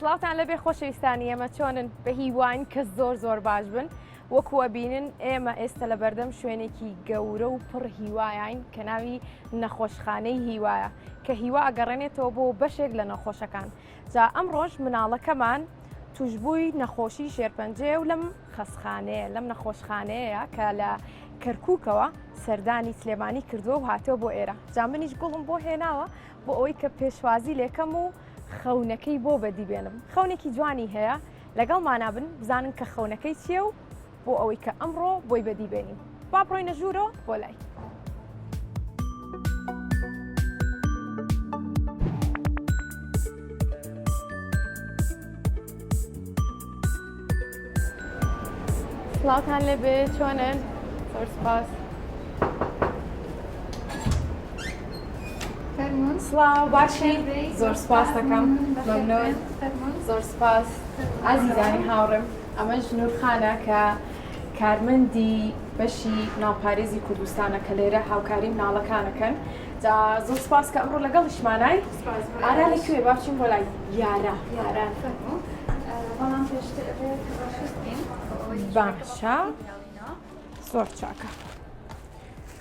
سڵاوتان لەبێ خۆشەویستانی ئێمە چۆنن بە هیواین کە زۆر زۆر باش بن وەکو ئەبینن ئێمە ئێستا لە بەردەم شوێنێکی گەورە و پڕ هیوایین کە ناوی نەخۆشخانەی هیوایە کە هیوا ئەگەڕێنێتەوە بۆ بەشێک لە نەخۆشەکان جا ئەمڕۆش مناڵەکەمان توشبووی نەخۆشی شێرپەنجەیە و لەم خەسخانەیە لەم نەخۆشخانەیە کە لە کەرکووکەوە سەردانی سلێمانی کردووە و هاتووە بۆ ئێرە جا منیش گوڵم بۆ هێناوە بۆ ئەوەی کە پێشوازی لێکەم و خەونەکەی بۆ بەدی بێنم خەونێکی جوانی هەیە لەگەڵمانا بن بزانن کە خەونەکەی چییە و بۆ ئەوەی کە ئەمڕۆ بۆی بەدی بێنین با بڕۆینە ژوورۆ بۆ لای. سڵاوتان لێبێ چۆنن زۆر سپاس سڵاو باشی زۆر سپاس دەکەم مەمنون زۆر سپاس ئازیزانی هاوڕێم ئەمەش نورخانە کە کارمەندی بەشی ناوپارێزی کوردستانە کە لێرە هاوکاری مناڵەکانەکەن جا زۆر سپاس کە ئەمڕۆ لەگەڵیشمانای ئارا لە کوێ با بچین بۆ لای یارا یارا فەرموو بەڵام پێشتر ئەبێت کە ڕەشست بین باشە زۆر چاکە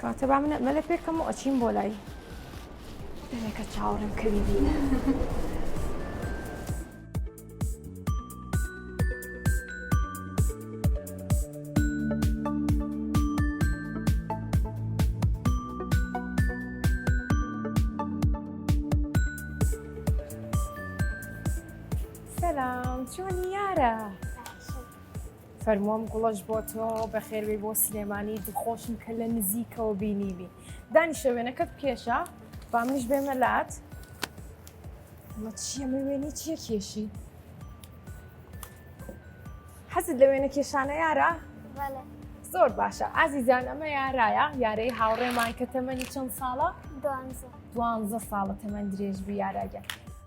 کاتە با من مەلە پێکەم و ئەچین بۆ لای دەمێکە چاوەڕێم کە بیبینم سلام چۆنی یارە؟ فەرمووم گوڵەش بۆ تۆ بەخێربێی بۆ سلێمانی دڵخۆشم کە لە نزیکەوە بینیبی دانیشە وێنەکەت بکێشە با منیش بێمە لات ئەمە چییە من وێنەی چییە کێشی حەزت لە وێنە کێشانە یارە زۆر باشە ئازیزان ئەمە یارایە یارەی هاوڕێمان کە تەمەنی چەند ساڵە دوانزە ساڵە تەمەن درێژ بی یاراگە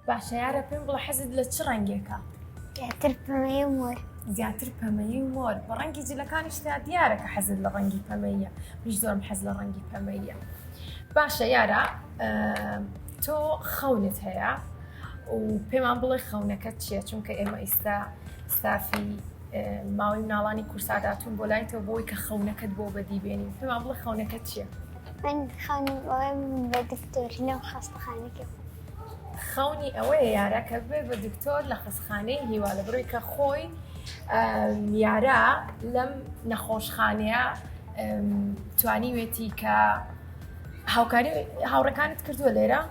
باشە یارە پێم بڵێ حەزت لە چ ڕەنگێکە؟ زیاتر پەمەیی و مۆر. زیاتر پەمەیی و مۆر بە ڕەنگی جلەکانیشتا دیارە کە حەزت لە ڕەنگی پەمەییە منیش زۆرم حەز لە ڕەنگی پەمەییە باشە یارە تۆ خەونت هەیە و پێمان بڵێ خەونەکەت چییە چونکە ئێمە ئیستا ستافی ماوەی مناڵانی کورساداتون بۆ لای تۆ بۆی کە خەونەکەت بۆ بەدی بێنین پێمان بڵێ خەونەکەت چییە؟ من خەونم ئەوەیە بە دکتۆر لەو خەستەخانەکە خەونی ئەوەیە یارا کە ببێت بە دکتۆر لە خەستخانەی هیوا لە بڕی کە خۆی یارا لەم نەخۆشخانەیە توانیوێتی کە هاوکاری هاوڕەکانت کردووە لێرە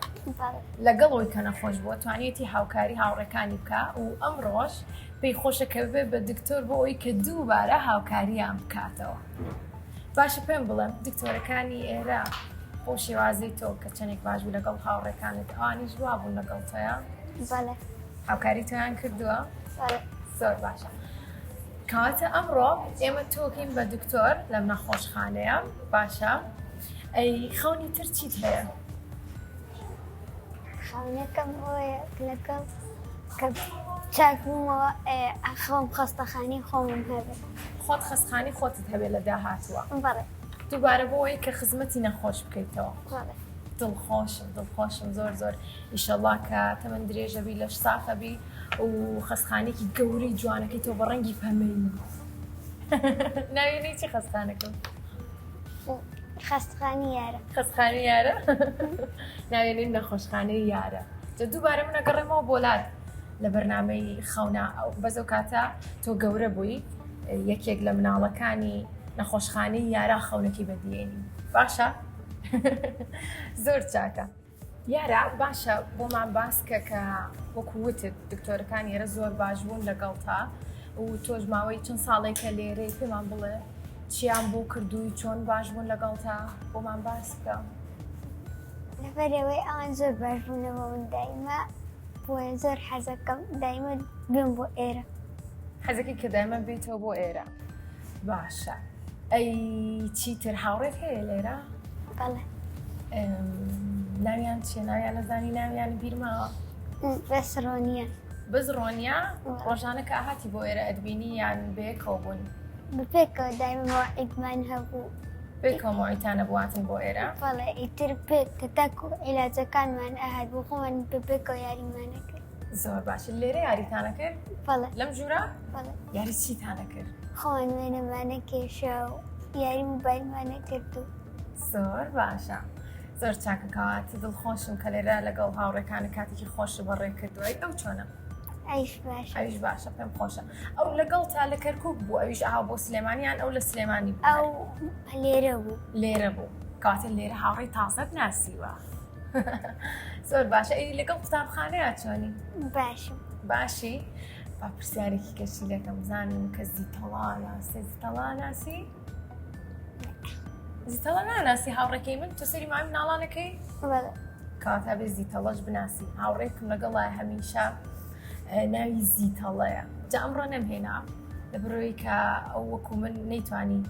لەگەڵ ئەوی کە نەخۆش بووە توانیەتی هاوکاری هاوڕێکانی بکە و ئەم ڕۆژ پێی خۆشە کە بێ بە دکتۆر بۆ ئەوی کە دووبارە هاوکاریان بکاتەوە. باشە پێم بڵێ دکتۆرەکانی ئێرە بۆ شێوازی تۆ کە چەندێک باش بوو لەگەڵ هاوڕێکانت ئەوانیش وا بوون لەگەڵ تۆیا بەڵێ هاوکاری تۆیان کردووە بەڵێ زۆر باشە کەواتە ئەمڕۆ ئێمە تۆکەین بە دکتۆر لەم نەخۆشخانەیە باشە ئەی خەونی تر چیت هەیە خەونەکەم ئەوەیە لەگەڵ کە چاک بوومەوە خەوم خەستەخانەی خۆمم هەبێت. خۆت خەستخانەی خۆتت هەبێت لە داهاتووە. بەڵێ. دووبارە بۆ ئەوەی کە خزمەتی نەخۆش بکەیتەوە. بەڵێ. دڵخۆشم دڵخۆشم زۆر زۆر ئیشەڵا کە تەمەن درێژە بی لەش ساخە بی و خەستخانێکی گەورەی جوانەکەی تۆ بە ڕەنگی پەمەیی ناوی چی خەستخانەکەم؟ خەستخانی یارە. خەستخانی یارە ناوێنین نەخۆشخانەی یارە جا دووبارە من ئەگەڕێمەوە بۆ لات لە بەرنامەی خەونا ئەو بەس ئەو کاتە تۆ گەورە بووی یەکێک لە مناڵەکانی نەخۆشخانەی یارا خەونەکەی بەدیێنی باشە زۆر چاکە یارا باشە بۆمان باس کە کە وەکو وتت دکتۆرەکان ئێرە زۆر باش بوون لەگەڵتا و تۆش ماوەی چەند ساڵێکە لێرەی پێمان بڵێ چیان بۆ کردووی چۆن باش بوون لەگەڵتا بۆمان باس بکە. لەبەرئەوەی ئەوان زۆر باش بوونە بۆ من دایمە بۆیە زۆر حەزەکەم دایمە بێم بۆ ئێرە. حەزەکەی کە دایمە بێتەوە بۆ ئێرە باشە ئەی چیتر هاوڕێت هەیە لێرە؟ بەڵێ. ناویان چیە ناویان نەزانی ناویان بیرماوە؟ بەس ڕۆنیە. بەس ڕۆنیا ڕۆژانە کە هاتی بۆ ئێرە ئەتبینی یان بەیەکەوە بوون؟ بەپێکەوە دایمە مەوعیدمان هەبوو. پێکەوە مەوعیدتان هەبوو هاتن بۆ ئێرە؟ بەڵێ ئیتر پێک کە تاکو عیلاجەکانمان ئەهات بۆ خۆمان بە پێکەوە یاریمان ئەکرد. زۆر باشە لێرە یاریتانە کرد؟ بەڵێ. لەم ژوورە؟ بەڵێ. یاری چیتانە کرد؟ خۆمان وێنەمانە کێشا و یاری موبایلمانە کرد و زۆر باشە. زۆر چاکە کەواتە دڵخۆشم کە لێرە لەگەڵ هاوڕێکانە کاتێکی خۆش بەڕێ کردووە ئەو چۆنە؟ ئەویش باشە. ئەویش باشە پێم خۆشە. ئەو لەگەڵ تا لە کەرکک بوو ئەویش ئاو بۆ سلێمانیان ئەو لە سلێمانی بوو ئەو لێرە بوو. لێرە بوو کەواتە لێرە هاوڕێی تازەت ناسیوە. زۆر باشە ئەی لەگەڵ قوتابخانەیە چۆنی؟ باشم. باشی؟ با پرسیارێکی کەشی لەکەم بزانم کە زیتەڵا ناسی زیتەڵا ناسی؟ زیتەڵە ناناسی هاوڕێکەی من تۆ سەری مامی مناڵانەکەی؟ بەڵێ. کەواتە بێ زیتەڵەش بناسی هاوڕێکم لەگەڵای هەمیشە ناوی زیتەڵەیە جا ئەمڕۆ نەمهێنا لە بڕۆی کە ئەو وەکو من نەیتوانی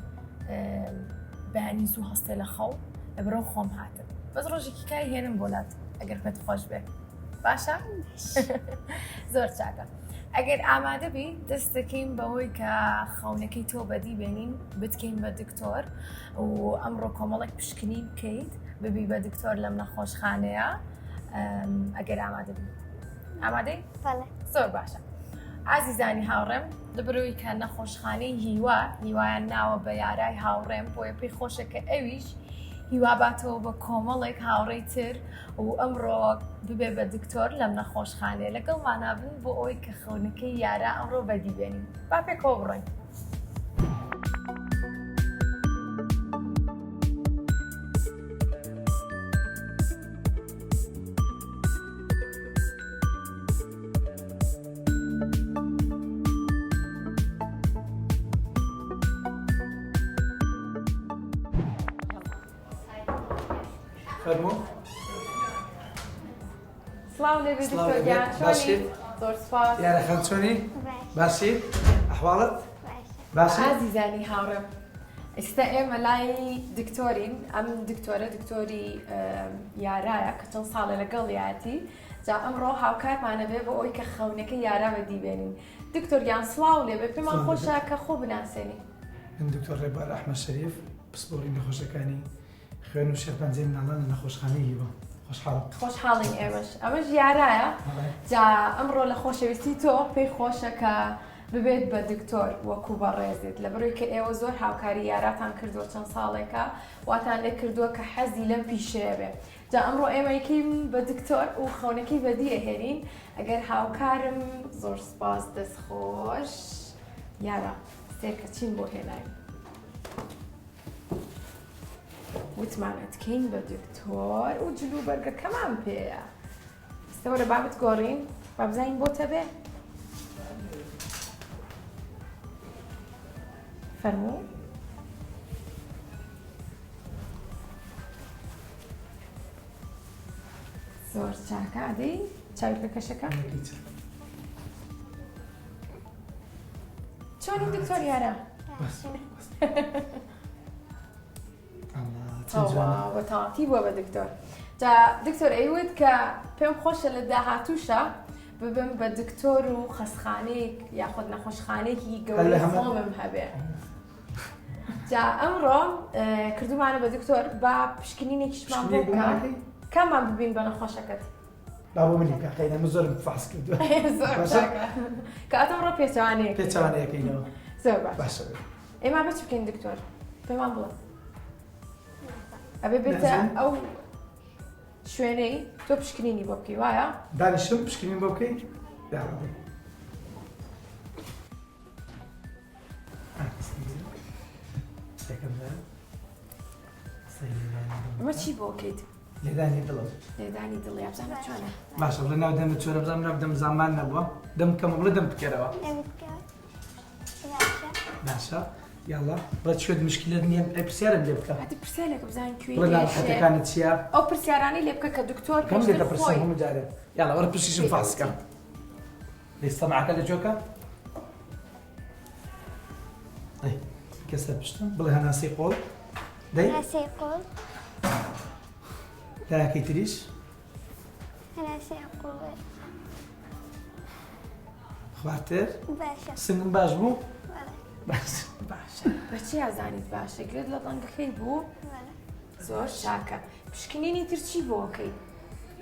بەیانی زوو هەستێ لە خەو لە بڕۆ خۆم هاتم بەس ڕۆژێکی کای هێنم بۆ لات ئەگەر پێت خۆش بێ باشە زۆر چاکە ئەگەر ئامادە بی دەست دەکەین بەوەی کە خەونەکەی تۆ بەدی بێنین بتکەین بە دکتۆر و ئەمڕۆ کۆمەڵێک پشکنین بکەیت ببی بە دکتۆر لەم نەخۆشخانەیە ئەگەر ئامادە بیت ئامادەی؟ زۆر باشە ئازیزانی هاوڕێم لەبەرەوەی کە نەخۆشخانەی هیوا هیوایان ناوە بە یارای هاوڕێم بۆیە پێی خۆشە کە ئەویش هیوا باتەوە بە کۆمەڵێک هاوڕێی تر و ئەمڕۆ ببێ بە دکتۆر لەم نەخۆشخانەیە لەگەڵمانا بن بۆ ئەوەی کە خەونەکەی یارا ئەمڕۆ بەدی بێنین با پێکەوە بڕۆین. فەرموو. سڵاو لێبێ دکتۆر گیان چۆنی؟ زۆر سوپاس. یارە خان چۆنی؟ باشی؟ ئەحواڵت؟ باشی؟ ئازیزانی هاوڕێم ئێستا ئێمە لای دکتۆرین ئەم دکتۆرە دکتۆری یارایە کە چەند ساڵە لەگەڵ یاتی جا ئەمڕۆ هاوکارمانە بێ بۆ ئەوی کە خەونەکەی یارا بەدی بێنین دکتۆر گیان سڵاو لێبێ پێمان خۆشە کە خۆ بناسێنی. من دکتۆر ڕێبوار ئەحمەد شەریف پسپۆڕی نەخۆشەکانی خوێن و شێرپەنجەی مناڵان لە نەخۆشخانەی هیوا. خۆشحاڵم. خۆشحاڵین ئێمەش. ئەمەش یارایە. جا ئەمڕۆ لە خۆشەویستی تۆ پێی خۆشە کە ببێت بە دکتۆر وەکو بەڕێزت لەبەرەوەی کە ئێوە زۆر هاوکاری یاراتان کردووە چەند ساڵێکە واتان لێ کردووە کە حەزی لەم پیشەیە بێ جا ئەمڕۆ ئێمە یەکەین بە دکتۆر و خەونەکەی بەدی ئەهێنین ئەگەر هاوکارم زۆر سپاس دەست خۆش یارا سێرکە چیم بۆ هێناین. وتمان ئەتکەین بە دکتۆر و جل و بەرگەکەمان پێیە ئێستا وەرە با بتگۆڕین با بزانین بۆتە بێ فەرموو زۆر چاکە ئەدەی چاوی بکە کەشەکە چۆنی دکتۆر یارە بە تەواتی بووە بە دکتۆر جا دکتۆر ئەیوت کە پێم خۆشە لە داهاتووشە ببم بە دکتۆر و خەسخانەیەک یاخود نەخۆشخانەیەکی گەورەی خۆمم هەبێ جا ئەمڕۆ کردومانە بە دکتۆر با پشکنینێکیشمان بۆ بکە کامان ببین بە نەخۆشەکەت با بۆ منی بکە قەینا من زۆرم فحص کردووە زۆر چاکە کە ئەمڕۆ پێچەوانەیە پێچەوانەیەکەینەوە زۆر باش باشە ئێمە بە چ بکەین دکتۆر پێمان بڵێ ئەبێ بێتە ئەو شوێنەی تۆ پشکنینی بۆ بکەی وایە دانیشم پشکنین بۆ بکەی ئەمە چی بۆ کەیت؟ لێدانی دڵم لێدانی دڵ یابزانە چۆنە باشە بڵێ ناو دەمت چۆنە بزانم ناو دەم زامان نەبووە دەم کەمە بڵێ دەم بکەرەوە باشە یاڵا بڵێ کوێت مشکلت نییە ئەی پرسیارم لێ بکە هەتی پرسیارێک بزانین کوێی بڵێ ناڕەحەتەکانت چییە ئەو پرسیارانەی لێ بکە کە دکتۆر کەم لێ دەپرسم هەموو جارێ یاڵا وەرە پرسیشم فاس کە لێ سەمعەکە لە جۆکە ئەی کە سەر پشتم بڵێ هەناسەی قۆڵ دەی هەناسەی قۆڵ لایەکەی تریش هەناسەی قوڵ خوارتر باشە سنگم باش بوو باش باشە بەچی ئازانیت باشە گوێت لە دەنگەکەی بوو زۆر چاکە پشکنینی تر چی بۆکەی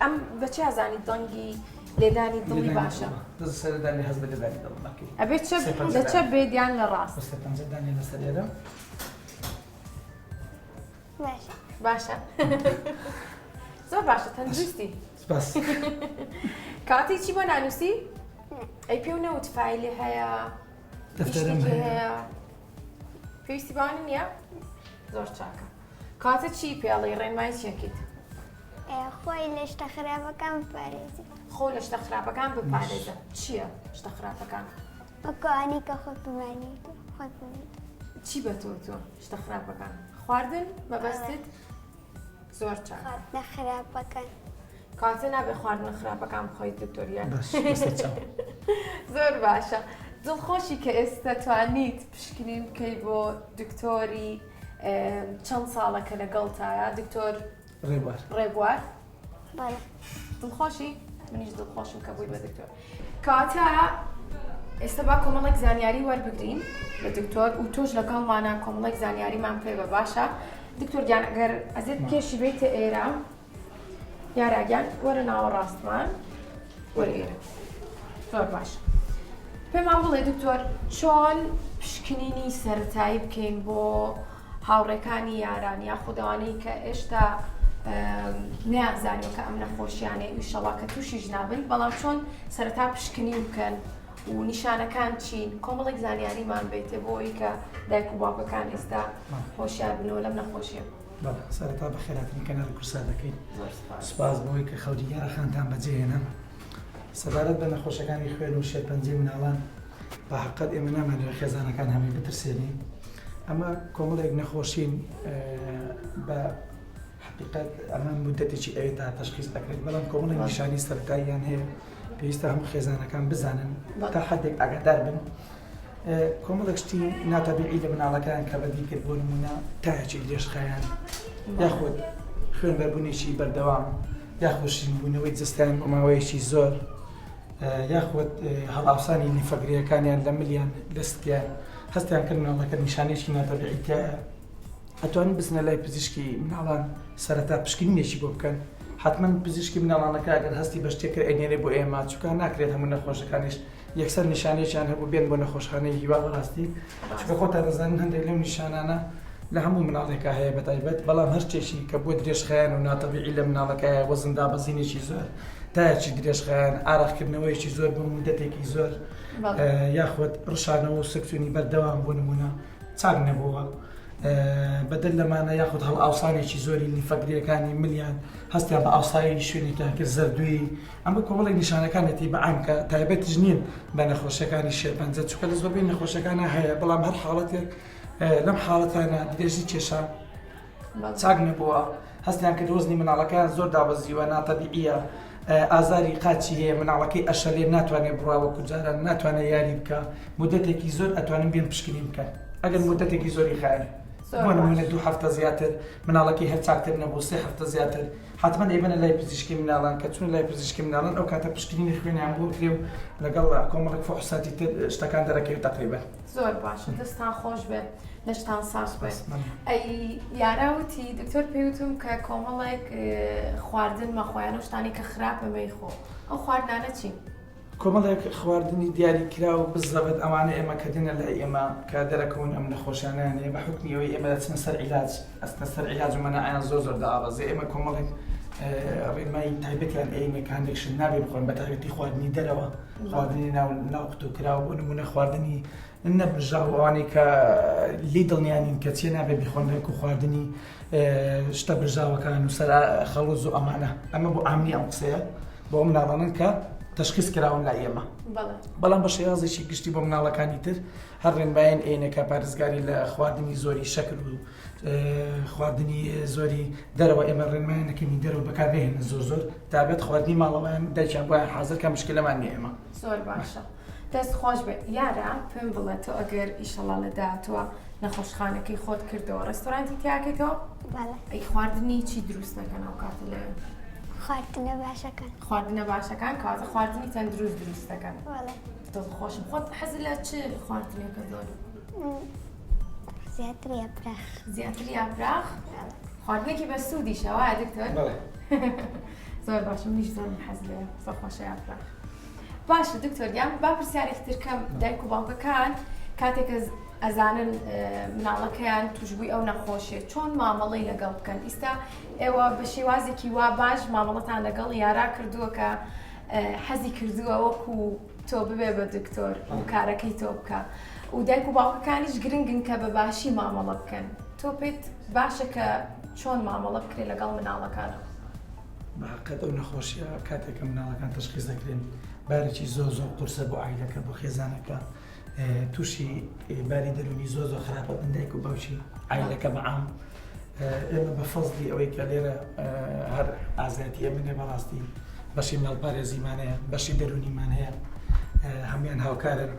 ئەم بەچی ئازانیت دەنگی لێدانی دڵی باشە. دەست سەر دانی هەست بە لێدانی دڵ نەکەی. ئەبێ چەپ لە چەپ بێت یان لە ڕاست؟ سێ پەنجە دانی لەسەر ئێرە. باشە. باشە. زۆر باشە تەندروستی. سپاس. کاتی چی بۆ نانووسی؟ ئەی پێو نەوت فایلی هەیە دەفتەرم هەیە. پێویستی بەوانە نییە؟ زۆر چاکە. کاتە چی پێڵی ڕێنمای چیەکەیت؟ خۆی لە شتە خراپەکان بپارێزی. خۆ لە شتە خراپەکان بپارێزە. چییە شتە خراپەکان؟ وەکو ئەوانەی کە خۆت پێمانیت و خۆت پێمیت. چی بە تۆ تۆ شتە خراپەکان؟ خواردن مەبەستت؟ زۆر چاک. خواردنە خراپەکان. کاتە نابێ خواردنە خراپەکان بخۆیت دکتۆر گیان. باش بەسەر چاو. زۆر باشە. دڵخۆشی کە ئێستا توانیت پشکنین بکەی بۆ دکتۆری چەند ساڵە کە لەگەڵتایە دکتۆر ڕێبوار ڕێبوار بەڵێ دڵخۆشی منیش دڵخۆشم کە بووی بە دکتۆر کاتە ئێستا با کۆمەڵێک زانیاری وەربگرین لە دکتۆر و تۆش لەگەڵمانە کۆمەڵێک زانیاریمان پێ بە باشە دکتۆر گیان ئەگەر ئەزێت کێشی بیتە ئێرە یارا گیان وەرە ناوەڕاستمان وەرە ئێرە زۆر باش پێمان بڵێ دکتۆر چۆن پشکنینی سەرەتایی بکەین بۆ هاوڕێکانی یاران یاخود ئەوانەی کە ئێشتا نەیانزانیوە کە ئەم نەخۆشیانەی ئیشەڵا کە تووشیش نابن بەڵام چۆن سەرەتا پشکنین بکەن و نیشانەکان چین کۆمەڵێک زانیاریمان بێتێ بۆ ئەوەی کە دایک و باوکەکان ئێستا هۆشیار بنەوە لەم نەخۆشیە. بەڵێ سەرەتا بەخێرهاتنی کەناڵی کوردسات دەکەین. سوپاس بۆی کە خەوری یارەخانتان بەجێهێنا. سەبارەت بە نەخۆشەکانی خوێن و شێرپەنجەی مناڵان بە حەقەت ئێمە نامانەوێت خێزانەکان هەمووی بترسێنین. ئەمە کۆمەڵێک نەخۆشین بە حقیقت ئەمە مدەتێکی ئەوێت تا تەشخیص دەکرێت بەڵام کۆمەڵێک نیشانی سەرەتاییان هەیە پێویستە هەموو خێزانەکان بزانن تا حدێک ئاگادار بن. کۆمەڵێک شتی ناتەبیعی لە مناڵەکان کە بەدی کرد بۆ نمونە تایەکی درێژخایەن یاخود خوێنبەربوونێکی بەردەوام یاخود شینبوونەوەی جەستەیان بۆ ماوەیەکی زۆر یاخود هەڵاوسانی نیفەگرەکانیان لە ملیان لە ستیان هەستیان کرد مناڵەکە نیشانەیەکی ناتەبیعی تایە ئەتوانن بچنە لای پزیشکی مناڵان سەرەتا پشکنینێکی بۆ بکەن حتمما پزیشکی مناڵانەکە ئەگەر هەستی بە شتێک کرد ئەینێرێ بۆ ئێمە چونکە ناکرێت هەموو نەخۆشەکانیش یەکسەر نیشانەیەکیان هەبوو بێن بۆ نەخۆشخانەی هیوا بەڕاستی چونکە خۆتان دەزانن هەندێک لەو نیشانانە لە هەموو مناڵێکا هەیە بەتایبەت بەڵام هەر شتێکی کە بۆ درێژخایەن و ناتەبیعی لە مناڵەکایە وەزن دابەزینێکی زۆر تایەکی درێژخایەن ئارەقکردنەوەیەکی زۆر بۆ مودەتێکی زۆر یاخود ڕشانەوە و سکچوونی بەردەوام بۆ نمونە چاک نەبووە بەدەر لەمانە یاخود هەڵئاوسانێکی زۆری لیفەگرەکانی ملیان هەستیان بە ئاوساوی شوێنێکیان کرد زەردووی ئەمە کۆمەڵێک نیشانەکانێتی بە عام کە تایبەتیش نین بە نەخۆشیەکانی شێرپەنجە چونکە لە زۆربەی نەخۆشیەکانە هەیە بەڵام هەر حاڵەتێک لەم حاڵەتانە درێژی کێشا چاک نەبووە هەستیان کرد وەزنی مناڵەکەیان زۆر دابەزیوە ناتەبیعیە ئازاری قاچی هەیە مناڵەکەی ئەشەلێ ناتوانێت بڕوا وەکو جاران ناتوانێت یاری بکە مدەتێکی زۆر ئەتوانن بێن پشکنین بکەن ئەگەر مدەتێکی زۆری خایەن بۆ نمونە دوو هەفتە زیاتر مناڵەکەی هەر چاکتر نەبوو سێ هەفتە زیاتر حەتمەن ئەیبەنە لای پزیشکی مناڵان کە چونە لای پزیشکی مناڵان ئەو کاتە پشکنینی خوێنیان بۆ کرێ و لەگەڵ کۆمەڵێک فحوساتی تر شتەکان دەرەکەوێت تەقریبەن. زۆر باشە دەستان خۆش بێت لەشتان ساغ بێت. ئەی یارا وتی دکتۆر پێی وتم کە کۆمەڵێک خواردن مەخۆیان و شتانی کە خراپە مەیخۆ ئەو خواردنانە چین؟ کۆمەڵێک خواردنی دیاری کراو بزەبت ئەوانە ئێمە کە دێنە لای ئێمە کە دەرەکەون ئەم نەخۆشیانەیان هەیە بە حوکمی ئەوەی ئێمە دەچنە سەر عیلاج ئەچنە سەر عیلاج و مەناعەیان زۆر زۆر دائەبەزێ ئێمە کۆمەڵێک ڕێنمایی تایبەتیان ئەینێ کە هەندێک شت نابێ بخۆن بە تایبەتی خواردنی دەرەوە خواردنی ناو ناو قوتوو کراو بۆ نمونە خواردنی نەبرژاو ئەوانەی کە لی دڵنیا نین کە چیە نابێ بیخۆن وەکو خواردنی شتە برژاوەکان و سەر خەڵوز و ئەمانە ئەمە بۆ ئامنی ئەم قسەیە بۆ ئەو مناڵانن کە تەشخیص کراون لای ئێمە بەڵام بە شێوازێکی گشتی بۆ مناڵەکانی تر هەر ڕێنبایەن ئێنە کە پارێزگاری لە خواردنی زۆری شەکر و خواردنی زۆری دەرەوە ئێمە ڕێنمایان نەکەمی دەرەوە بەکارنەهێنن زۆر زۆر تابێت خواردنی ماڵەوەیان دایکیان بۆیان حاضر کە مشکلەمان نییە ئێمە زۆر باشە دەست خۆش بێت یارا پێم بڵێ تۆ ئەگەر ئیشەڵا لە داهاتووە نەخۆشخانەکەی خۆت کردەوە ڕێستۆرانتی تیاکەیتەوە؟ بەڵێ. ئەی خواردنی چی دروست دەکەن ئەو کاتە لەوێ؟ خواردنە باشەکان. خواردنە باشەکان کەواتە خواردنی تەندروست دروست دەکەن. بەڵێ. دڵخۆشم خۆت حەز لە چ خواردنێکە زۆر؟ زیاتر یاپراخ. زیاتر یاپراخ؟ خواردنێکی بەسوودیشە وایە دکتۆر؟ بەڵێ. زۆر باشە منیش زۆرم حەز لێیە زۆر خۆشە یاپراخ. باشە دکتۆر گیان با پرسیارێکی تر کەم دایک و باوکەکان کاتێک کە ئەزانن مناڵەکەیان توشبووی ئەو نەخۆشیە چۆن مامەڵەی لەگەڵ بکەن ئیستا ئێوە بە شێوازێکی وا باش مامەڵەتان لەگەڵ یارا کردووە کە حەزی کردووە وەکو تۆ ببێ بە دکتۆر و کارەکەی تۆ بکە و دایک و باوکەکانیش گرنگن کە بە باشی مامەڵە بکەن تۆ پێت باشە کە چۆن مامەڵە بکرێت لەگەڵ مناڵەکانە؟ بە هەقیقەت ئەو نەخۆشیە کاتێک کە مناڵەکان تەشخیص دەکرێن بارێکی زۆر زۆر قورسە بۆ عایلەکە بۆ خێزانەکە تووشی باری دەروونی زۆر زۆر خراپە بن دایک و باوکی عایلەکە بەعام ئێمە بە فەزلی ئەوەی کە لێرە هەر ئازایەتی ئێمە نیە بەڕاستی بەشی مناڵپارێزیمان هەیە بەشی دەروونیمان هەیە هەمویان هاوکارن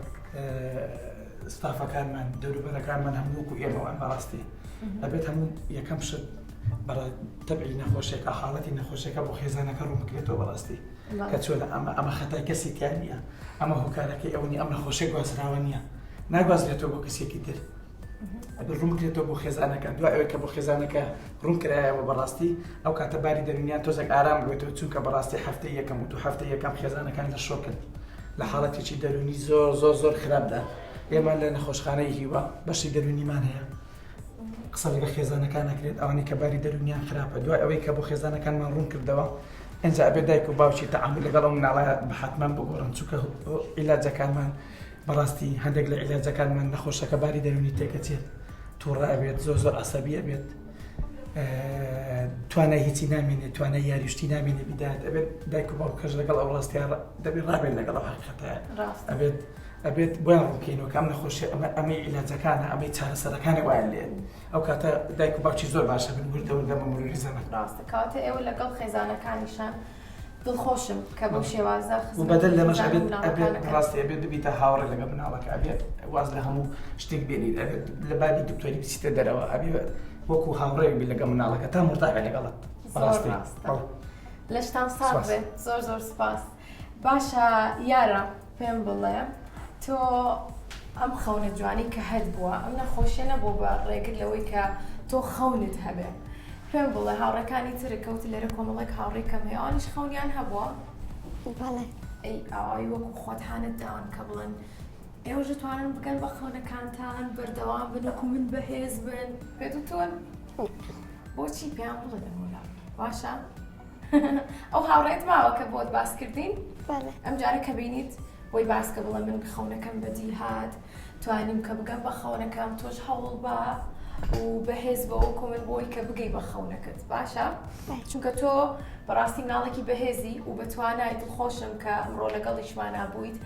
ستافەکانمان دەوروبەرەکانمان هەموو وەکو ئێمەوان بەڕاستی ئەبێت هەموو یەکەم شت بەڕ تەبعی نەخۆشیەکە حاڵەتی نەخۆشیەکە بۆ خێزانەکە ڕوون بکرێتەوە بەڕاستی کە چۆنە ئەمە ئەمە خەتای کەسی تیا نییە ئەمە هۆکارەکەی ئەوە نیە ئەم نەخۆشیە گوازراوە نییە ناگوازرێتەوە بۆ کەسێکی تر ئەبێت ڕوون بکرێتەوە بۆ خێزانەکە دوای ئەوەی کە بۆ خێزانەکە ڕوون کرایەوە بەڕاستی ئەو کاتە باری دەروونیان تۆزێک ئارام بێتەوە چونکە بەڕاستی هەفتەی یەکەم و دوو هەفتەی یەکەم خێزانەکان لە شۆکن لە حاڵەتێکی دەروونی زۆر زۆر زۆر خراپدا ئێمە لە نەخۆشخانەی هیوا بەشی دەروونیمان هەیە قسە لەگەڵ خێزانەکان ئەکرێت ئەوانەی کە باری دەروونیان خراپە دوای ئەوەی کە بۆ خێزانەکانمان ڕوون کردەوە ئینجا ئەبێت دایک و باوکی تەعامول لەگەڵ ئەو مناڵە بە حەتمان بگۆڕن چونکە عیلاجەکانمان بەڕاستی هەندێک لە عیلاجەکانمان نەخۆشەکە باری دەروونی تێکەچێت تووڕە ئەبێت زۆر زۆر عەسەبی ئەبێت توانای هیچی نامێنێت توانای یاریشتی نامێنێ بیدات ئەبێت دایک و باوکەش لەگەڵ ئەو ڕاستیان دەبێت ڕابێن لەگەڵ ئەو حەقیقەتە ئەبێت ئەبێت بۆیان ڕوونکەینەوە کە ئەم نەخۆشیە ئەمە ئەمەی عیلاجەکانە ئەمەی چارەسەرەکانە وایان لێت ئەو کاتە دایک و باوکی زۆر باشە بن وردە وردە بە مروری زەمەن. ڕاستە کەواتە ئێوە لەگەڵ خێزانەکانیشان دڵخۆشم کە بەو شێوازە و بەدەر لەمەش ئەبێت ئەبێت ڕاستی ئەبێت ببیتە هاوڕێ لەگەڵ مناڵەکە ئەبێت واز لە هەموو شتێک بێنیت ئەبێت لە بابی دکتۆری بچیتە دەرەوە ئەبێت وەکو هاوڕێ بی لەگەڵ مناڵەکە تا مرتاح بێ لەگەڵت بەڕاستی لەشتان ساغ بێت زۆر زۆر سپاس. باشە یارە پێم بڵێ تۆ ئەم خەونە جوانی کە هەت بووە ئەم نەخۆشیە نەبوو بە ڕێگر لەوەی کە تۆ خەونت هەبێ پێم بڵێ هاوڕێکانی تر کەوت لێرە کۆمەڵێک هاوڕێ کەم هەیە ئەوانیش خەونیان هەبووە؟ بەڵێ. ئەی ئاوای وەکو خۆت هانت داون کە بڵێن ئێوەش دەتوانن بگەن بە خەونەکانتان بەردەوام بن وەکو من بەهێز بن پێت وتون؟ بۆچی پێیان بڵێ لەمەولا باشە؟ ئەو هاوڕێت ماوە کە بۆت باس کردین ئەم جارە کە بینیت بۆی باس کە بڵێ من خەونەکەم بەدی هات توانیم کە بگەم بە خەونەکەم تۆش هەوڵ بە و بەهێز بە وەکو من بۆی کە بگەی بە خەونەکەت باشە چونکە تۆ بەڕاستی مناڵێکی بەهێزی و بەتوانای دڵخۆشم کە ئەمڕۆ لەگەڵیشمانا بوویت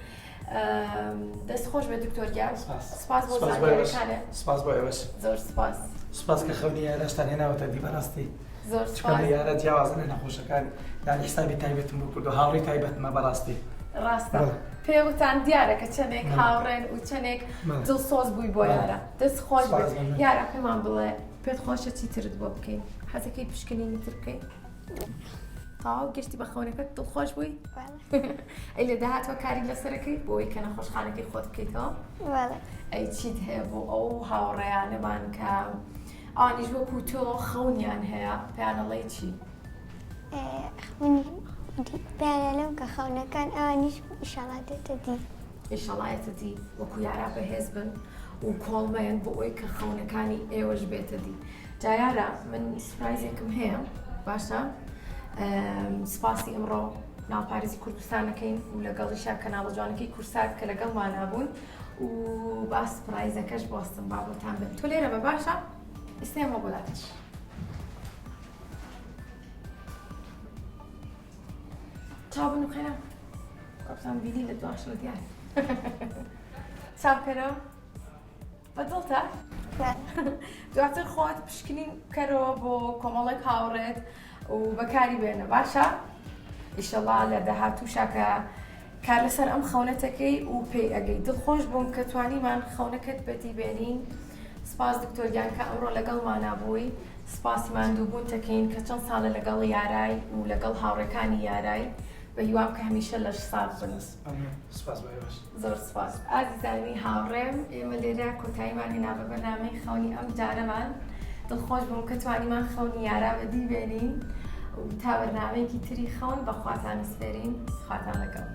دەست خۆش بێت دکتۆر گیان سپاس بۆ زانیاریەکانت سپاس بۆ ئێوەش زۆر سپاس سپاس کە خەونی یاراشتان هێناوەتە دی بەڕاستی زۆر سپاس یارە جیاوازە لە نەخۆشەکان یانی حسابی تایبەتم بۆ کردو هاوڕێی تایبەتمە بەڕاستی ڕاستە پێوتان دیارە کە چەندێک هاوڕێن و چەندێک دڵسۆز بووی بۆ یارە دەست خۆش بێت یارە پێمان بڵێ پێت خۆشە چی ترت بۆ بکەین حەزەکەی پشکنینی تر بکەین تەواو گەشتی بە خەونەکەت دڵخۆش بووی؟ ئەی لە داهاتوە کاری لەسەرەکەی بۆی کە نەخۆشخانەکەی خۆت بکەیتەوە؟ ئەی چیت هەیە بۆ ئەو هاوڕێیانەمان کە ئەوانیش وەکو تۆ خەونیان هەیە پێیانەڵێی چی؟ پێیانەڵێم کە خەونەکان ئەوانیش ئیشەڵا دێتە دی. ئیشەڵا یەتە دی وەکو یارا بەهێز بن و کۆڵمەیەن بۆ ئەوی کە خەونەکانی ئێوەش بێتە دی. جا یارا من سپرایزێکم هەیە باشە سپاسی ئەمڕۆ ناوپارێزی کوردستانەکەین و لەگەڵیشا کەناڵە جوانەکەی کورسات کە لەگەڵمانا بوون و با سپرایزەکەش بۆستم با بۆتان بێت تۆ لێرە بە باشە ئێستێمەوە بۆ لاتش چاو بنوقێنە وابزانم بینی لە دواشەوە دیار چاو بکەرەوە بە دڵتە؟ دواتر خۆت پشکنین بکەرەوە بۆ کۆمەڵێک هاوڕێت و بەکاری بێنە باشە ئیشەڵا لە داهاتووشا کە کار لەسەر ئەم خەونەتەکەی و پێی ئەگەی دڵخۆش بووم کە توانیمان خەونەکەت بەدی بێنین سپاس دکتۆر گیان کە ئەمڕۆ لەگەڵمانا بووی سپاسی ماندووبوون تەکەین کە چەند ساڵە لەگەڵ یارای و لەگەڵ هاوڕێکانی یارای بە هیوام کە هەمیشە لەش ساغ بن. سپاس بۆ ئێوەش. زۆر سپاس ئازیزانی هاوڕێم ئێمە لێرە کۆتاییمان هێنا بە بەرنامەی خەونی ئەم جارەمان دڵخۆش بووم کە توانیمان خەونی یارا بەدی بێنین. و تا بەرنامەیەکی تری خەون بە خواتان ئەسپێرین خواتان لەگەڵ.